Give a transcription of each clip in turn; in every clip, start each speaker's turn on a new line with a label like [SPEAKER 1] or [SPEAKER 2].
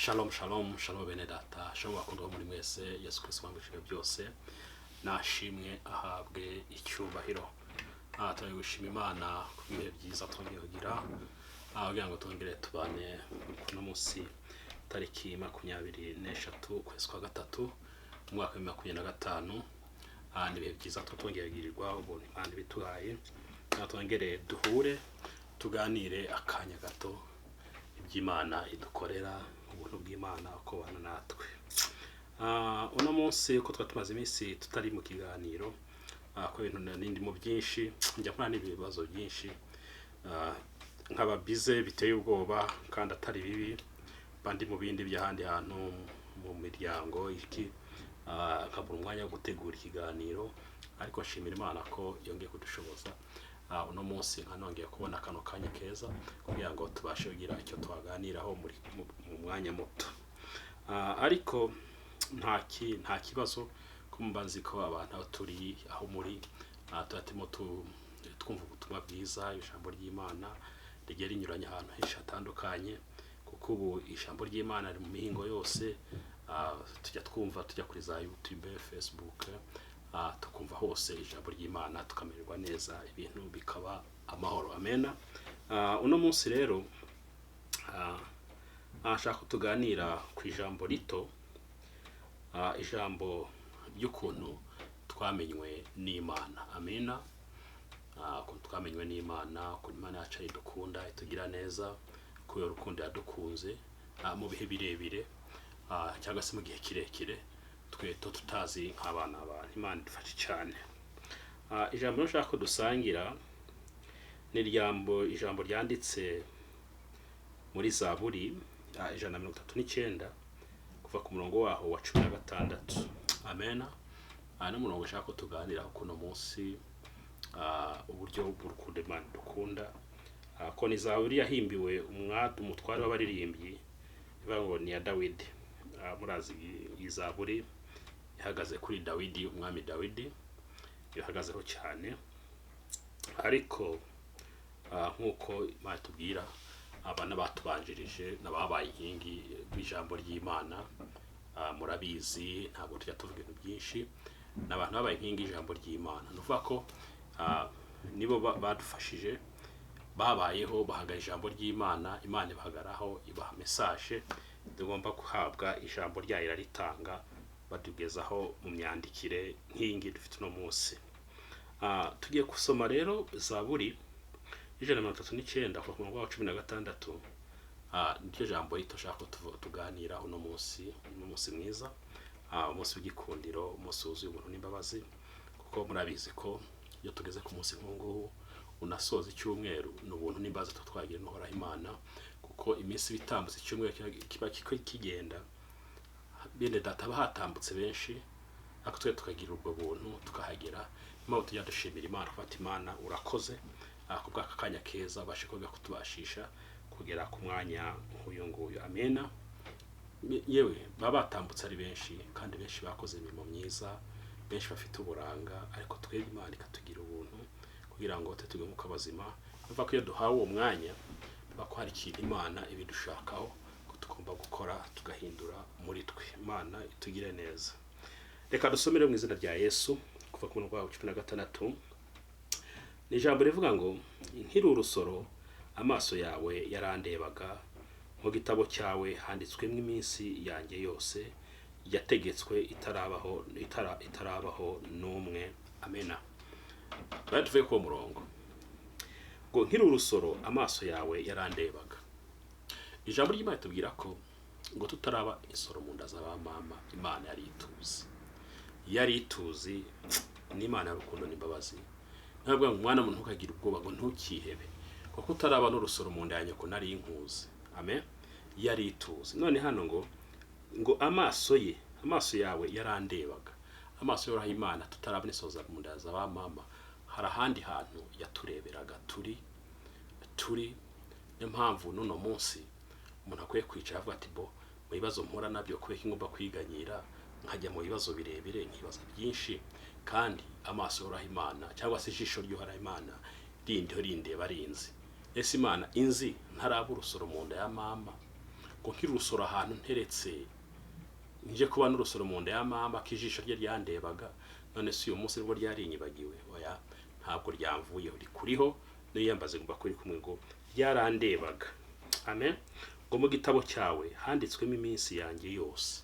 [SPEAKER 1] Shalom, shalom, shalom bene data, shalom bakundwa muri mwese. Yesu Kristo wangishije byose nashimwe, ahabwe icyubahiro. Turi gushima Imana ku bihe byiza twongeye kugira, kugira ngo twongere tubane kuno munsi, tariki 23 ukwezi kwa gatatu mu mwaka wa 2025. Ni ibihe byiza twongeye kugirirwa ubuntu Imana ibituhaye. Twongere duhure, tuganire akanya gato iby'Imana idukorera, ubuntu bw'Imana uko bana natwe. Uno munsi uko twari tumaze iminsi tutari mu kiganiro, ko ibintu n'indimo byinshi, njya mpura n'ibibazo byinshi, nkaba bize biteye ubwoba kandi atari bibi, bandi mu bindi by'ahandi hantu mu miryango iki, nkabura umwanya wo gutegura ikiganiro. Ariko nshimira Imana ko yongeye kudushoboza, uno munsi nka nongeye kubona kano kanya keza kugira ngo tubashe kugira icyo twaganiraho mu mwanya muto. Ariko nta kibazo ko mba nzi ko abantu aho turi, aho muri, tuba turimo twumva ubutumwa bwiza. Ijambo ry'Imana rigiye rinyuranye ahantu henshi hatandukanye, kuko ubu ijambo ry'Imana riri mu mihingo yose. Tujya twumva, tujya kuri za YouTube, Facebook, tukumva hose ijambo ry'Imana, tukamererwa neza, ibintu bikaba amahoro. Amena. Uno munsi rero nshaka ko tuganira ku ijambo rito, ijambo ry'ukuntu twamenywe n'Imana. Amena. Ukuntu twamenywe n'Imana, ukuntu Imana yacu idukunda, itugira neza, kubera urukundo yadukunze mu bihe birebire, cyangwa se mu gihe kirekire twe tutazi nk'abana abantu. Imana idufashe cyane. Ijambo nshaka ko dusangira ni ijambo ryanditse muri Zaburi 139, kuva ku murongo waho wa 16. Amena. N'umurongo ushaka ko tuganiraho kuno munsi, uburyo bw'urukundo Imana dukunda. Ko ni zaburi yahimbiwe umutware w'abaririmbyi, ivuga ngo ni iya Dawidi. Murazi iyi zaburi ihagaze kuri Dawidi, umwami Dawidi ihagazeho cyane. Ariko nk'uko Imana itubwira, aba n'abatubanjirije n'ababaye inkingi b'ijambo ry'Imana, murabizi, ntabwo tujya tuvuga ibintu byinshi. Ni abantu babaye inkingi y'ijambo ry'Imana, ni ukuvuga ko nibo badufashije, babayeho bahaga ijambo ry'Imana, Imana ibahagaraho, ibaha message tugomba guhabwa. Ijambo ryayo iraritanga, batugezaho mu myandikire nk'iyi ngiyi dufite uno munsi. Tugiye gusoma rero Zaburi 139 kuva ku murongo wa 16. Niryo jambo rito nshaka ko tuganira uno munsi. Uno munsi mwiza, umunsi w'igikundiro, umunsi wuzuye ubuntu n'imbabazi, kuko murabizi ko iyo tugeze ku munsi nk'ubu unasoza icyumweru, ni ubuntu n'imbabazi tuba twagira n'Uhoraho Imana, kuko iminsi iba itambutse, icyumweru kiba kigenda, bene data haba hatambutse benshi, ariko twe tukagira ubwo buntu tukahagera. Niyo mpamvu tujya dushimira Imana, gufata Imana urakoze ku bw'aka kanya keza ubashe kuba kutubashisha kugera ku mwanya nk'uyu nguyu. Amena. Yewe, baba batambutse ari benshi, kandi benshi bakoze imirimo myiza, benshi bafite uburanga, ariko twebwe Imana ikatugira ubuntu kugira ngo tube umwuka bazima. Bivuga ko iyo duhawe uwo mwanya, bivuga ko hari ikintu Imana ibidushakaho ko tugomba gukora, tugahindura muri twe. Imana itugire neza. Reka dusomere mu izina rya Yesu kuva ku murongo wa 16. Ni ijambo rivuga ngo: "Nkiri urusoro amaso yawe yarandebaga, mu gitabo cyawe handitswemo iminsi yanjye yose yategetswe itarabaho, itarabaho n'umwe." Amena. Twari tuvuye ku murongo ngo: "Nkiri urusoro amaso yawe yarandebaga." Ijambo ry'Imana tubwira ko ngo tutaraba insoro mu nda za ba mama, Imana yari ituzi, yari ituzi. N'Imana y'urukundo n'imbabazi. Ntabwo ngo umwana muntu ntukagire ubwoba, ngo ntukihebe, kuko utaraba n'urusoro mu nda ya nyoko nari inkuzi. Amen. Yari ituzi. None hano ngo amaso ye, amaso yawe yarandebaga. Amaso y'Uhoraho Imana, tutaraba n'isoza mu nda za ba mama, hari ahandi hantu yatureberaga turi. Niyo mpamvu n'uno munsi umuntu akwiye kwicara avuga ati: "Bo mu bibazo mpura nabyo, kubera ko ngomba kwiganyira, nkajya mu bibazo birebire, nkibaza byinshi, kandi amaso y'Uhoraho Imana cyangwa se ijisho ry'Uhoraho Imana rindiho rindeba, rinzi. Ese Imana inzi ntaraba urusoro mu nda ya mama?" Ngo nkiri urusoro ahantu nteretse, nje kuba n'urusoro mu nda ya mama, ko ijisho rye ryandebaga, none si uyu munsi nibwo ryarinyibagiwe? Oya, ntabwo ryamvuyeho, rikuriho. Niyambaze ngomba kuri kumwe ngo ryarandebaga. Amen. Ngo mu gitabo cyawe handitswemo iminsi yanjye yose.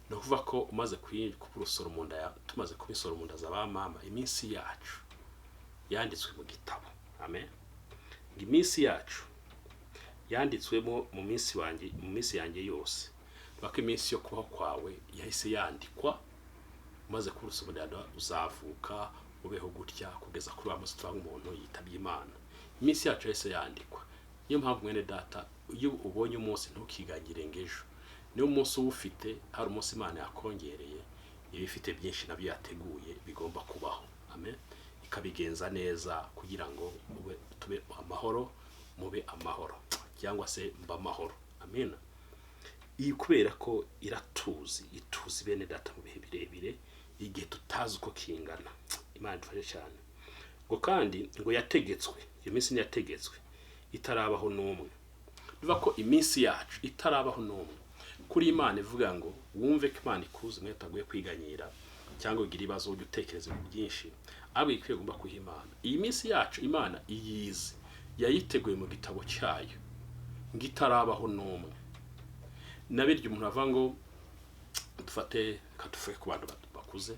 [SPEAKER 1] Ni ukuvuga ko umaze kuba urusoro mu nda tumaze kuba isoro mu nda za ba mama, iminsi yacu yanditswe mu gitabo. Amen. Ngo iminsi yacu yanditswemo mu minsi wanjye, mu minsi yanjye yose. Ko iminsi yo kubaho kwawe yahise yandikwa umaze kuba urusoro mu nda, uzavuka, ubeho gutya kugeza kuri wa munsi tuba umuntu yitabye Imana. Iminsi yacu yahise yandikwa. Niyo mpamvu, mwene data, iyo ubonye umunsi ntukiganyire ngo ejo. Niyo umunsi uwufite, hari umunsi Imana yakongereye, iba ifite byinshi nabyo yateguye bigomba kubaho. Amen. Ikabigenza neza kugira ngo ube, tube amahoro, mube amahoro, cyangwa se mba amahoro. Amen. Iyi kubera ko iratuzi, ituzi bene data mu bihe birebire, igihe tutazi uko kingana. Imana idufashe cyane. Ngo kandi ngo yategetswe, iyo minsi ntiyategetswe itarabaho n'umwe. Bivuga ko iminsi yacu itarabaho n'umwe kuri Imana. Ivuga ngo wumve ko Imana ikuzi, umwe utaguye kwiganyira cyangwa ugira ibibazo, ujye utekereza ibintu byinshi, ahubwo ikwiye ugomba kuha Imana iyi minsi yacu. Imana iyizi, yayiteguye mu gitabo cyayo ngo itarabaho n'umwe. Na birya umuntu avuga ngo dufate, reka tuvuge ku bantu bakuze,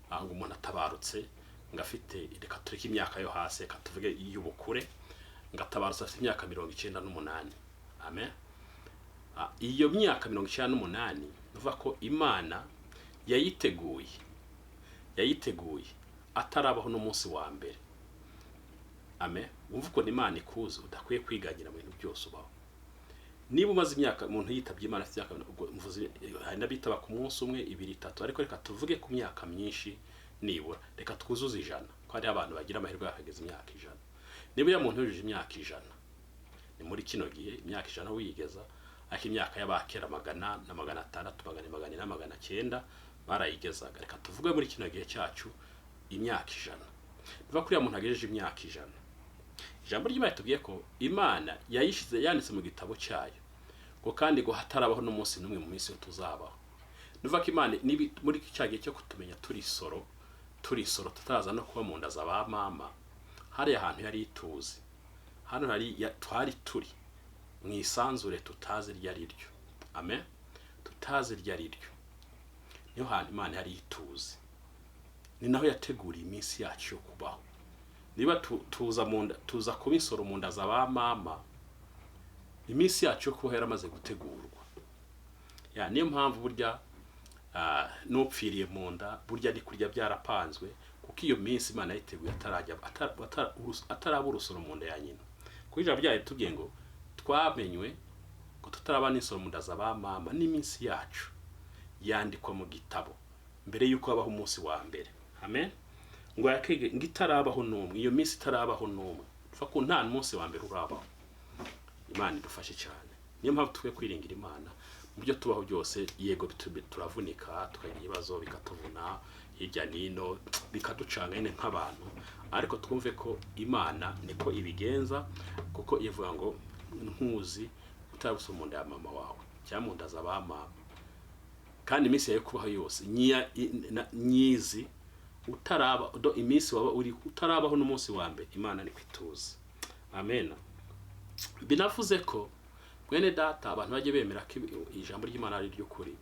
[SPEAKER 1] aho ngo umuntu atabarutse ngo afite, reka tureke imyaka yo hasi, reka tuvuge iy'ubukure, ngo atabarutse afite imyaka 98. Amen. Iyo myaka 98, ni ukuvuga ko Imana yayiteguye atarabaho n'umunsi wa mbere. Amen. Wumva ukuntu Imana ikuzi, udakwiye kwiganyira mu bintu byose ubaho. Niba umaze imyaka, umuntu yitabye Imana afite imyaka, ubwo mvuze hari n'abitaba ku munsi umwe, ibiri, itatu, ariko reka tuvuge ku myaka myinshi, nibura reka twuzuze 100, ko hariho abantu bagira amahirwe bakageza imyaka 100. Niba uriya muntu yujuje imyaka 100, ni muri kino gihe imyaka 100 wiyigeza, ariko imyaka y'abakera 100 na 600, 400, 900 barayigezaga. Reka tuvuge muri kino gihe cyacu imyaka 100. Niba kuriya muntu agejeje imyaka 100, ijambo ry'Imana tubwiye ko Imana yayishyize, yanditse mu gitabo cyayo, ngo kandi ngo hatarabaho n'umunsi n'umwe mu minsi yo tuzabaho. Nuvuga ko Imana muri cya gihe cyo kutumenya turi isoro, turi isoro, tutaraza no kuba mu nda za ba mama, hariya hantu yari ituzi, hano hari twari turi mu isanzure tutazi iryo ari ryo. Amen. Tutazi iryo ari ryo, niyo hantu Imana yari ituzi, ni naho yateguriye iminsi yacu yo kubaho. Niba tuza mu nda, tuza kuba insoro mu nda za ba mama, iminsi yacu yo kubaho yaramaze gutegurwa. Ya, niyo mpamvu burya n'upfiriye mu nda burya ni kurya byarapanzwe, kuko iyo minsi Imana yayiteguye atarajya ataraba urusoro mu nda ya nyina. Kuko ijambo ryayo tubwiye ngo twamenywe ngo tutaraba n'insoro mu nda za ba mama, n'iminsi yacu yandikwa mu gitabo mbere y'uko habaho umunsi wa mbere. Amen. Ngo yakege ngo itarabaho n'umwe, iyo minsi itarabaho n'umwe, tuva ko nta munsi wa mbere urabaho. Imana idufashe cyane. Niyo mpamvu tukwiye kwiringira Imana mu byo tubaho byose. Yego, turavunika, tukagira ibibazo, bikatuvuna hirya n'ino, bikaducanga nyine nk'abantu, ariko twumve ko Imana niko ibigenza, kuko ivuga ngo nkuzi utarabusa mu nda ya mama wawe cyangwa mu nda za ba mama, kandi iminsi yawe kubaho yose nyizi utaraba do, iminsi waba uri utarabaho n'umunsi wa mbere, Imana niko ituzi. Amen. Binavuze ko mwene data, abantu bajye bemera ko ijambo ry'Imana ari ry'ukuri.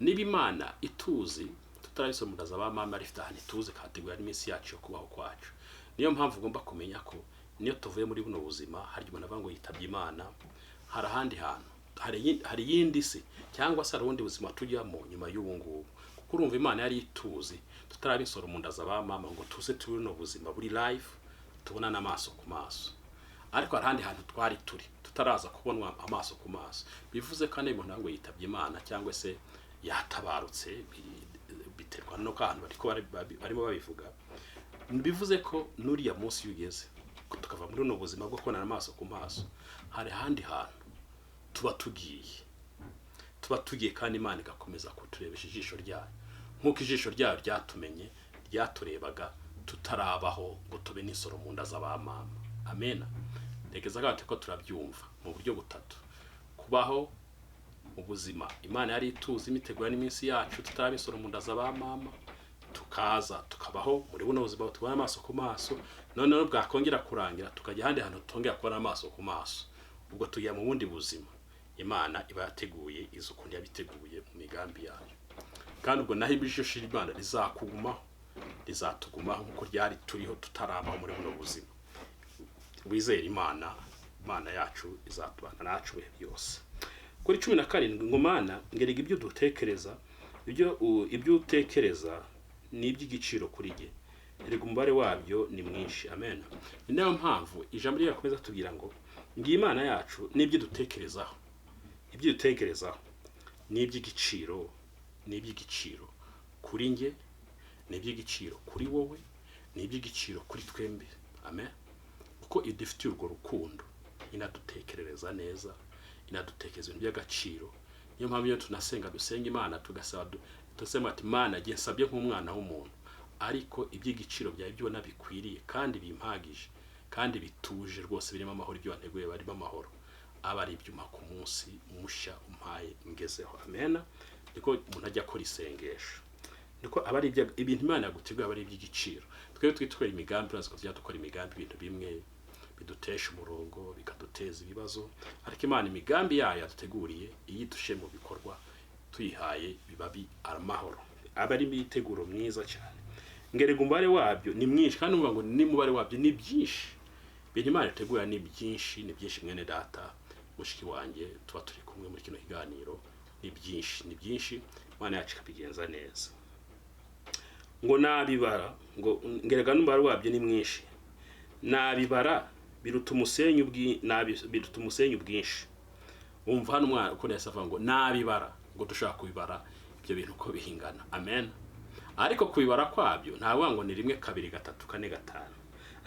[SPEAKER 1] Niba Imana ituzi tutarabisoma mu nda za ba mama, rifite ahantu ituzi, ikahategura n'iminsi yacu yo kubaho kwacu. Niyo mpamvu ugomba kumenya ko niyo tuvuye muri buno buzima, hari umuntu avuga ngo yitabye Imana, hari ahandi hantu, hari iyindi si, cyangwa se hari ubundi buzima tujyamo nyuma y'ubu ngubu. Kuko urumva Imana yari ituzi tutarabisora mu nda za ba mama, ngo tuze turi buno buzima buri live tubona n'amaso ku maso, ariko hari ahandi hantu twari turi tutaraza kubonwa amaso ku maso. Bivuze kandi umuntu ngo yitabye Imana cyangwa se yatabarutse, biterwa n'uko ahantu bariko barimo babivuga. Bivuze ko n'uriya munsi iyo ugeze tukava muri buno buzima bwo kubonana amaso ku maso, hari ahandi hantu tuba tugiye, kandi Imana igakomeza kuturebesha ijisho ryayo, nk'uko ijisho ryayo ryatumenye, ryaturebaga tutarabaho ngo tube n'isoro mu nda za ba mama. Amen. Ntekereza ko ko turabyumva mu buryo butatu: kubaho. Mu buzima Imana yari ituzi, imitegura n'iminsi yacu tutarabisora mu nda za ba mama, tukaza tukabaho muri buno buzima tubona amaso ku maso. Noneho bwakongera kurangira, tukajya ahandi hantu tutongera kubona amaso ku maso. Ubwo tujya mu bundi buzima Imana iba yateguye, izi ukuntu yabiteguye mu migambi yayo. Kandi ubwo naho ijisho ry'Imana rizakugumaho, rizatugumaho nk'uko ryari turiho tutarabaho muri buno buzima. Wizere Imana, Imana yacu izatubana nacu ibihe byose. Kuri 17 ngo: "Mana, ngerega ibyo dutekereza, ibyo utekereza ni iby'igiciro kuri jye, erega umubare wabyo ni mwinshi." Amen. Ni nayo mpamvu ijambo rye rikomeza tubwira ngo ngiyi Imana yacu n'ibyo dutekerezaho, ibyo dutekerezaho ni iby'igiciro, ni iby'igiciro kuri njye, ni iby'igiciro kuri wowe, ni iby'igiciro kuri twembi. Amen. Kuko idufitiye urwo rukundo, inadutekerereza neza, inadutekereza ibintu by'agaciro. Niyo mpamvu iyo tunasenga, dusenga Imana tugasaba, tugasema ati: "Imana, njye nsabye nk'umwana w'umuntu, ariko iby'igiciro byawe ibyo ubona bikwiriye kandi bimpagije kandi bituje rwose, birimo amahoro, ibyo wanteguye barimo amahoro, aba ari ibyuma ku munsi mushya umpaye ngezeho." Amen. Niko umuntu ajya akora isengesho, niko aba ari ibintu Imana yaguteguye aba ari iby'igiciro. Twebwe twitwara imigambi, turazi ko tujya dukora imigambi, ibintu bimwe bidutesha umurongo, bikaduteza ibibazo. Ariko Imana imigambi yayo yaduteguriye, iyo idushyire mu bikorwa tuyihaye, biba bi amahoro, aba ari imiteguro myiza cyane. Ngerega umubare wabyo ni mwinshi. Kandi uvuga ngo ni umubare wabyo ni byinshi, ibintu Imana itegura ni byinshi, ni byinshi. Mwene data, mushiki wanjye, tuba turi kumwe muri kino kiganiro, ni byinshi, ni byinshi. Imana yacu ikabigenza neza. Ngo nabibara, ngo ngerega n'umubare wabyo ni mwinshi, nabibara biruta umusenyi ubwinshi. Wumva hano umwana uko yahise avuga ngo nabibara, ngo dushobora kubibara ibyo bintu uko bihingana. Amen. Ariko kubibara kwabyo ntavuga ngo ni rimwe, kabiri, gatatu, kane, gatanu.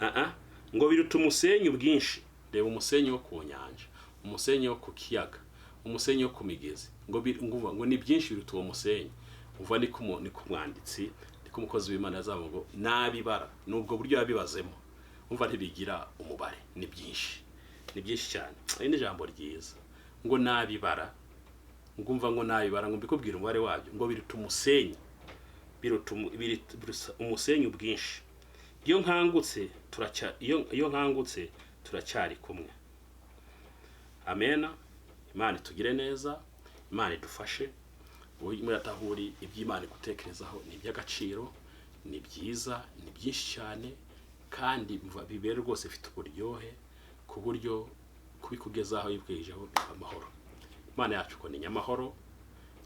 [SPEAKER 1] Ah, ngo biruta umusenyi ubwinshi. Reba umusenyi wo ku nyanja, umusenyi wo ku kiyaga, umusenyi wo ku migezi, ngo ni byinshi, biruta uwo musenyi. Uva ni ku mwanditsi, ni ku mukozi w'Imana yazavuga ngo nabibara, ni ubwo buryo yabibazemo. Umva, ntibigira umubare, ni byinshi, ni byinshi cyane. Iri ni ijambo ryiza. Ngo nabibara, ngo umva, ngo nabibara, ngo mbikubwire umubare wabyo, ngo biruta umusenyi, biruta umusenyi ubwinshi. Iyo nkangutse turacyari kumwe. Amena. Imana itugire neza, Imana idufashe. Wowe muratahuri, iby'Imana igutekerezaho ni iby'agaciro, ni byiza, ni byinshi cyane, kandi bibera rwose bifite uburyohe, ku buryo kubikugezaho yibwijeho biba amahoro. Imana yacu ko ni nyamahoro,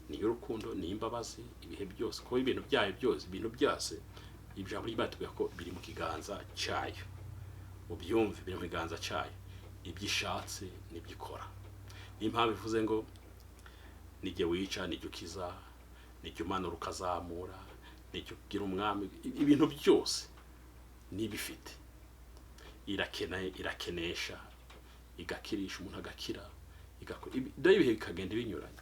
[SPEAKER 1] ni iy'urukundo, ni iy'imbabazi ibihe byose, kuko ibintu byayo byose, ibintu byose, ijambo ry'Imana tubwira ko biri mu kiganza cyayo. Ubyumve, biri mu kiganza cyayo, ibyo ishatse nibyo ikora. Niyo mpamvu ivuze ngo nijye wica, nijye ukiza, nijye umanura ukazamura, nijye ugira umwami. Ibintu byose nibifite, irakena, irakenesha, igakirisha, umuntu agakira, dore ibihe bikagenda binyuranye.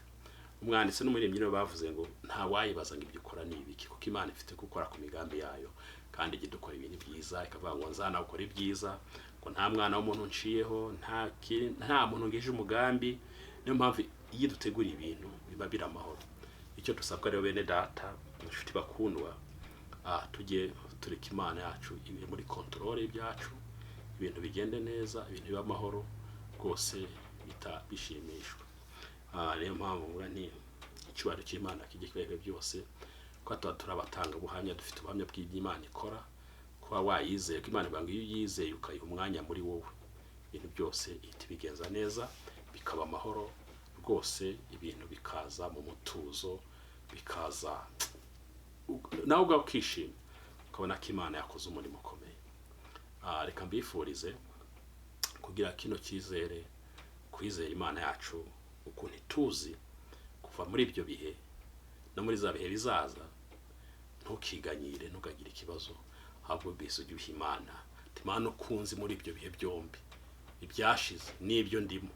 [SPEAKER 1] Umwanditsi n'umuririmbyi nibo bavuze ngo nta wayibaza ngo ibyo ukora ni ibiki, kuko Imana ifite gukora ku migambi yayo, kandi ijya idukora ibintu byiza, ikavuga ngo nzanawukora ibyiza, ngo nta mwana w'umuntu nciyeho, nta muntu ngije umugambi. Niyo mpamvu iyo dutegura ibintu biba biri amahoro. Icyo dusabwa rero, bene data, inshuti bakundwa, tujye tureka Imana yacu ibe muri contrôle y'ibyacu, ibintu bigende neza, ibintu bibe amahoro rwose, bita bishimishwa. Niyo mpamvu mvuga nti icyubahiro cy'Imana kijye kiba ibihe byose, kuko tuba turi abatangabuhamya, dufite ubuhamya bw'ibyo ikora. Kuba wayizeye, ko Imana ivuga ngo iyo uyizeye ukayiha umwanya muri wowe, ibintu byose ihita ibigenza neza, bikaba amahoro rwose, ibintu bikaza mu mutuzo, bikaza nawe ubwawe ukishima, ukabona ko Imana yakoze umurimo ukomeye. Reka mbifurize kugira kino cyizere, kwizera Imana yacu ukuntu ituzi kuva muri ibyo bihe no muri za bihe bizaza. Ntukiganyire, ntukagire ikibazo, ahubwo mbese ujye uha Imana uti: "Imana, ukunze muri ibyo bihe byombi, ibyashize n'ibyo ndimo,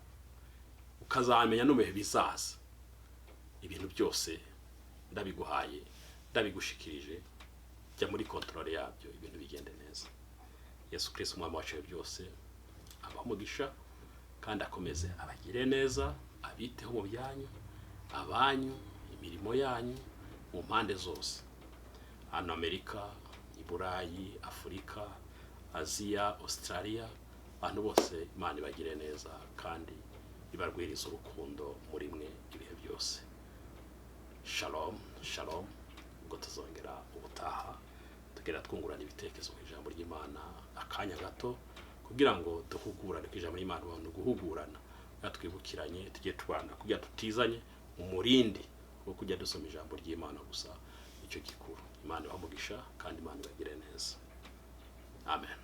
[SPEAKER 1] ukazamenya no mu bihe bizaza, ibintu byose ndabiguhaye, ndabigushikirije, jya muri contrôle yabyo, ibintu bigende neza." Yesu Kristo umwami wacu byose abaha umugisha, kandi akomeze abagire neza, abiteho mu byanyu. Abanyu, imirimo yanyu mu mpande zose, hano Amerika, i Burayi, Afurika, Aziya, Australia, abantu bose, Imana ibagire neza kandi ibarwirize urukundo muri mwe ibihe byose. Shalom, shalom. Ubwo tuzongera ubutaha, tugenda twungurana ibitekerezo ku ijambo ry'Imana akanya gato, kugira ngo duhugurane ku ijambo ry'Imana. Abantu guhugurana, twibukiranye, tujye tubana kugira tutizanye umurindi wo kujya dusoma ijambo ry'Imana gusa, icyo gikuru. Imana ibahe umugisha kandi Imana ibagire neza. Amen.